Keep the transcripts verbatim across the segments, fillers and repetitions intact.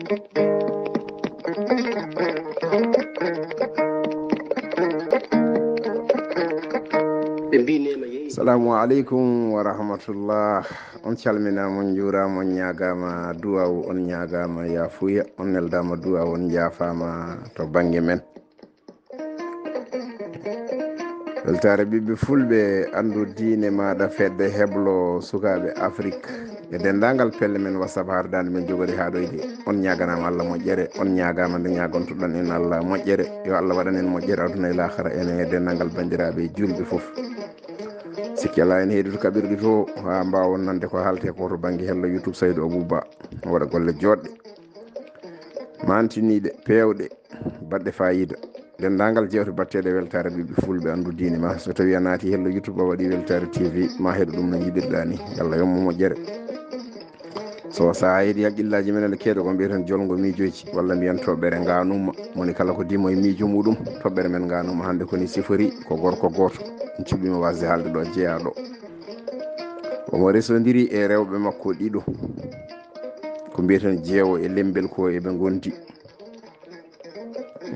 Ɓe mbi neema yehi. Salamu aleykum wa rahmatullah. On calminaama, on njuuraama, on ñaagaama duwaawu, on ñaagaama yaafuya, on neldaama duwaawu, on njaafaama to bannge men. Weltaare ɓiɓɓe fulɓe, anndu diine maaɗa, fedde heblo sukaaɓe Afrik e denndaangal pelle men WhatsApp, hardaande men jogori haa ɗoyde. On ñaaganaama Allah moƴƴere, on ñaagaama nde ñaagontoɗon en Allah moƴƴere. Yo Allah waɗan en moƴƴere aduna e laakara, enen e denndaangal banndiraaɓe juulɓe fof. Sikki alaa, en heɗoto kaɓirɗe to, haa mbaawon nande ko haalte ko to bannge hello YouTube, Saydu Abouba waɗa golle jooɗɗe, mantiniiɗe, peewɗe, baɗɗe faayiida. Denndaangal jeewte batteeɗe weltaare ɓiɓɓe fulɓe, anndu diine ma. So tawii a naati hello YouTube, a waɗi Weltaare T V, ma heɗo ɗum no njiɗirɗaa ni. Yo Allah yommo moƴƴere. So sahaa heedi haqqillaaji men ene keedo ko mbiyaten jolngo miijooji, walla mbiyan toɓɓere ngaanuma. Moni kala ko dimo e miijo muɗum, toɓɓere men ngaanuma hannde ko ni sifori, ko gorko gooto. En cuɓiima waasde haalde ɗo, jeyaaɗo. Omo resondiri e rewɓe makko ɗiɗo. Ko mbiyaten jeewo e lembel ko eɓe ngondi.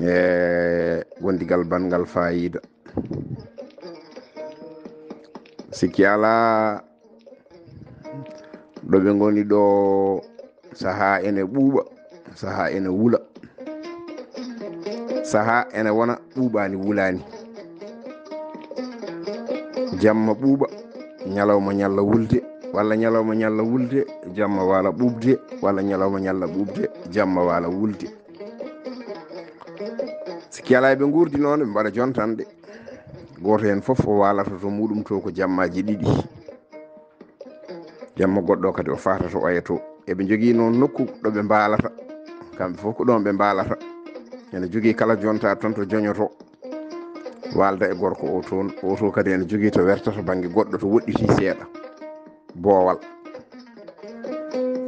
E gondigal banngal faayiida. Sikki alaa, ɗo ɓe ngoni ɗo, sahaa ene ɓuuɓa, sahaa ene wula, sahaa ene wona ɓuuɓaani, wulaani. Jamma ɓuuɓa, ñalawma ñalla wulde, walla ñalawma ñalla wulde, jamma waala ɓuuɓde, walla ñalawma ñalla ɓuuɓde, jamma waala wulde. Sikki alaa, ɓe nguurdi noon, ɓe mbaɗa jontanɗe. Gooto heen fof o waalata to muɗum to ko jammaaji ɗiɗi. Jamma goɗɗo kadi o faata to oya to. Eɓe njogii noon nokku ɗo ɓe mbaalata. Kamɓe fof ko ɗoon ɓe mbaalata. Ene jogii kala jonta toon to joñoto, waalda e gorko o toon. O to kadi ene jogii to wertata bannge goɗɗo to woɗɗitii seeɗa, boowal.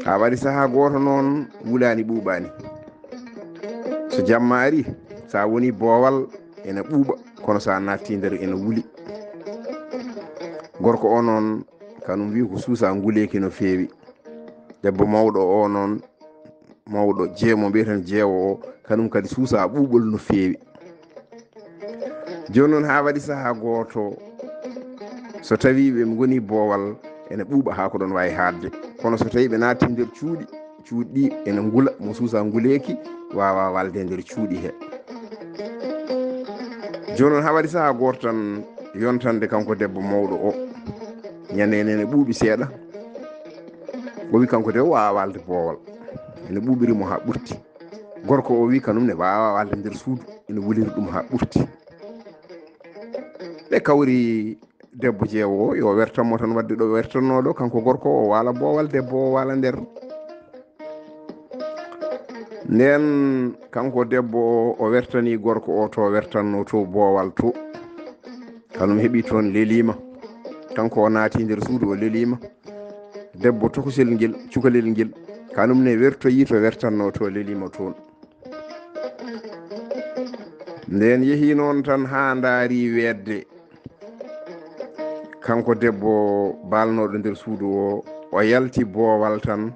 Haa waɗi sahaa gooto noon, wulaani ɓuuɓaani. So jamma ari, so a woni boowal, ene ɓuuɓa, kono so a naatti nder, ene wuli. Gorko o noon, kanum wi ko suusa nguleeki no feewi. Debbo mawɗo o noon, mawɗo jeemo, mbiyaten jeewo o, kanum kadi suusa ɓuuɓol no feewi. Jooni noon, haa waɗi sahaa gooto, so tawii ɓe ngoni boowal, ene ɓuuɓa haa ko ɗoon waawi haaɗde. Kono so tawii ɓe naatti nder cuuɗi, cuuɗi ɗi ene ngula, mo suusa nguleeki, waawaa waalde nder cuuɗi he. Jooni noon, haa waɗi sahaa gooto tan, yontande kanko debbo mawɗo o, ñande ene ene ɓuuɓi seeɗa, o wi kanko de o waawaa waalde boowal, ene ɓuuɓiri mo haa ɓurti. Gorko o wi kanum ne waawaa waalde nder suudu, ene wuliri ɗum haa ɓurti. Ɓe kawri debbo jeewo o, yo wertan mo tan, waɗde ɗo wertannoo ɗo, kanko gorko o waala boowal, debbo o waala nder. Ndeen kanko debbo o, o wertanii gorko o to wertannoo to boowal to. Kanum heɓi toon, leliima. Kanko o naati nder suudu, o leliima. Debbo tokosel ngel, cukalel ngel, kanum ne wertoyii to wertannoo to, leliima toon. Ndeen yehi noon tan haa ndaari weedde. Kanko debbo baalnooɗo nder suudu o, o yalti boowal tan.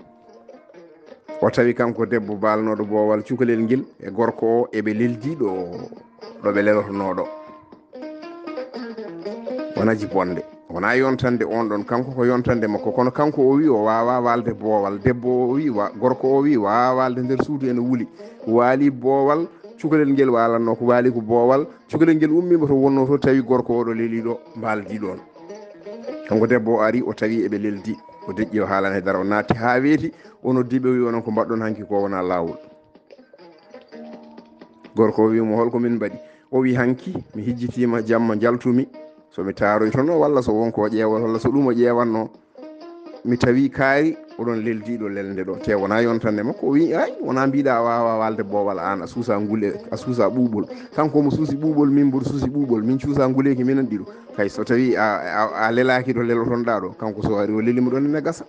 O tawi kanko debbo baalnooɗo boowal, cukalel ngel e gorko o eɓe leldi ɗo, ɗo ɓe lelotonoo ɗo. Wona jibonde, wona yontande on ɗon, kanko ko yontande makko, kono kanko o wi o waawaa waalde boowal, debbo o wi wa-, gorko o wi waawaa waalde nder suudu ene wuli. Waali boowal, cukalel ngel waalanno ko waali ko boowal, cukalel ngel ummiima to wonnoo to, tawi gorko o ɗo lelii ɗo, mbaaldi ɗoon. Kanko debbo o ari, o tawi eɓe leldi, o deƴƴi, o haalani e dara, o naatti haa weeti, o noddi ɓe, o wi onon ko mbaɗɗon hanki ko wona laawol. Gorko o wi mo, "Hol ko min mbaɗi?" O wi, "Hanki mi hijjitiima jamma, njaltumi so mi taaroytonoo walla so won ko o ƴeewata walla so ɗum o ƴeewatnoo. Mi tawi kaari oɗon leldiiɗo lelnde ɗo, te wonaa yontande makko." O wi, "Ay, wonaa mbiɗa a waawaa waalde boowal, aan a suusa ngule, a suusa ɓuuɓol. Kanko omo suusi ɓuuɓol, min mboɗo suusi ɓuuɓol, min cuusa nguleeki minen ɗiɗo. Kay so tawi a, a, a lelaaki ɗo lelotonɗaa ɗo, kanko so ari o lelii mo ɗon ene gasa."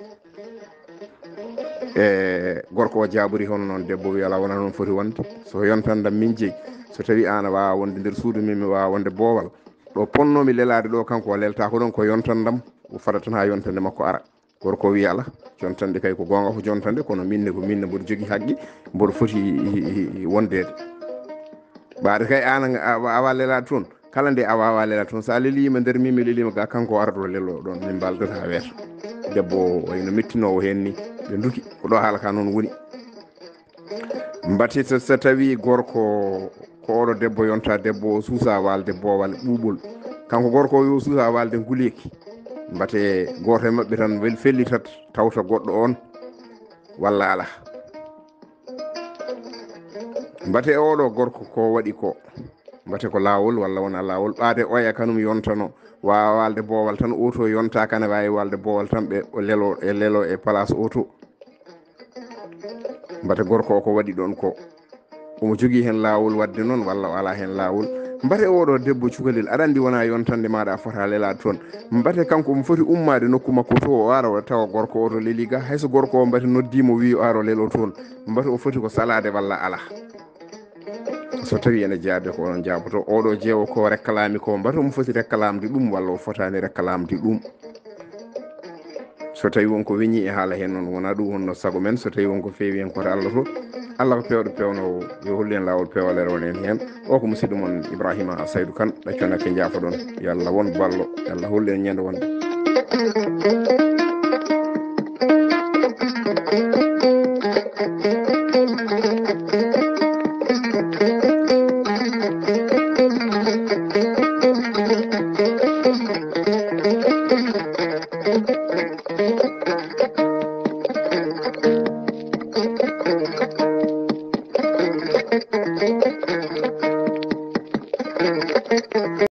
E gorko o jaabori hono noon, debbo wi, "Alaa, wonaa noon foti wonde. So yontandam min jeyi, so tawi aan a waawaa wonde nder suudu min, mi waawaa wonde boowal, ɗo ponnoomi lelaade ɗo, kanko o leltaako ɗoon, ko yontandam, o fada tan haa yontande makko ara." Gorko wi ala, jontanɗe kay ko goonga ko jontanɗe, kono minne ko minne, mboɗo jogii haqqe, mboɗo foti wondeede. Ɓaade kay aan a, a, a wawa lelaade toon, kala nde a wawa lelaade toon, so a leliima nder min, mi leliima ga, kanko o ara ɗo lelo ɗoon, min mbaldata haa weeta. Debbo o wayno mettinoowo heen ni, ɓe nduki, ko ɗo haala ka noon woni. Mbati so, so tawi gorko ko oɗo debbo yonta debbo o suusa walde boowal ɓuuɓol, kanko gorko o yo suusa walde nguleeki. Mbate gooto e maɓɓe tan wel-, fellitat tawta goɗɗo on walla ala. Mbate oɗo gorko ko waɗi ko, mbate ko laawol walla wona laawol, ɓaade oya kanum yontano, wawa walde boowal tan, oto yonta kana wawi walde boowal tan, ɓe o lelo e lelo e place oto. Mbate gorko o ko waɗi ɗon ko, omo jogii heen laawol waɗde noon walla o alaa heen laawol? Mbate oɗo debbo cukalel, aɗa anndi wona yontande maaɗa a fota lelaade toon. Mbate kanko omo foti ummaade nokku makko to, o ara o tawa gorko o to leli ga, hay so gorko o mbate noddiimo wi o aro lelo toon, mbate o foti ko salaade walla alaa? So tawi ene jaade ko onon jaaboto, oɗo jeewo ko réclame ko, mbate omo foti réclamde ɗum walla o fotaani réclamde ɗum? So tawi won ko weñi e haala heen noon, wona ɗum wonno sago men. So tawi won ko feewi heen, koto Allah to, Allah ko peewɗo peewnoowo, yo hollu en laawol peewal, e rewna en heen. O ko musidɗo mon Ibrahima Saydou Kane, ɗacconakke njaafoɗon, yo Allah won ballo, yo Allah hollu en ñande wonde.